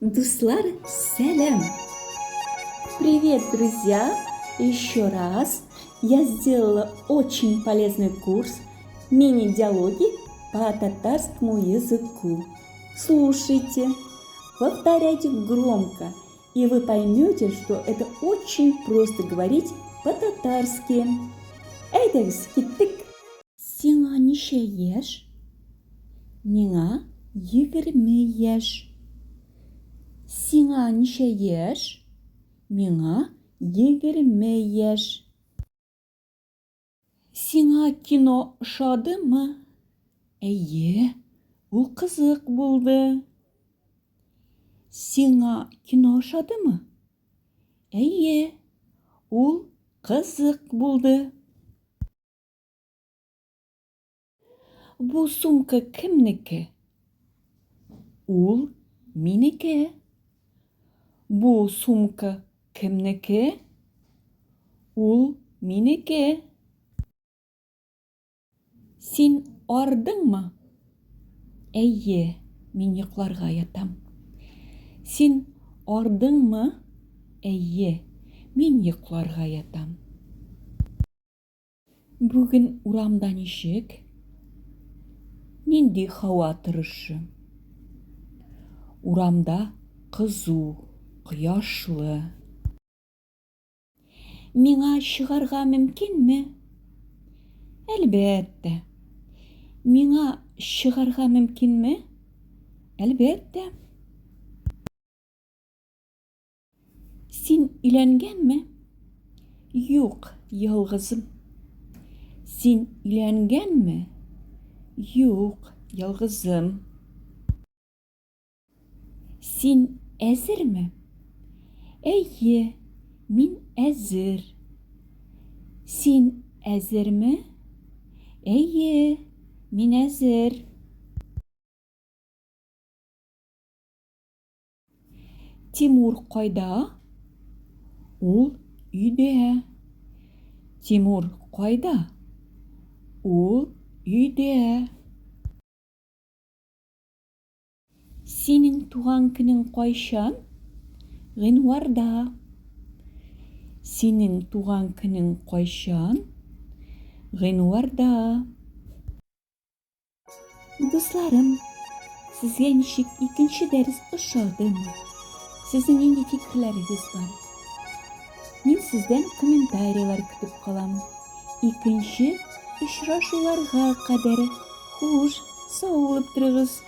Дуслар, сәлам! Привет, друзья! Еще раз я сделала очень полезный курс мини-диалоги по татарскому языку. Слушайте, повторяйте громко, и вы поймете, что это очень просто говорить по-татарски. Әйдәгез, киттек! Сиңа ничә яшь? Миңа 20 яшь. Сиңа ничә яшь? Миңа 20 яшь. Сиңа кино ошадымы? Әйе, ул кызык булды. Сиңа кино ошадымы? Әйе, ул кызык булды. Бу сумка кемнеке? Ул минеке. Бу сумка кемнеке? Ул минеке. Син ардыңмы? Әйе, мин йокларга ятам. Син ардыңмы? Әйе, мин йокларга ятам. Бүген урамда ничек? Нинди һава торышы? Урамда кызу, кояшлы. Миңа чыгарга мөмкинме? Әлбәттә. Миңа чыгарга мөмкинме? Әлбәттә. Син өйләнгәнме? Юк, ялгызым. Син өйләнгәнме? Юк, ялгызым. Син әзерме? Әйе, мин әзер. Син әзерме? Әйе, мин әзер. Тимур кайда? Ул өйдә. Тимур кайда? Ул өйдә. Синең туган көнең кайчан? Гыйнварда. Синең туган көнең кайчан? Гыйнварда. Дусларым, сезгә ничек икенче дәрес ошадымы? Сезнең нинди фикерләрегез бар? Мин сездән комментарийлар көтеп калам. Икенче очрашуларга кадәр хуш, сау булып торыгыз.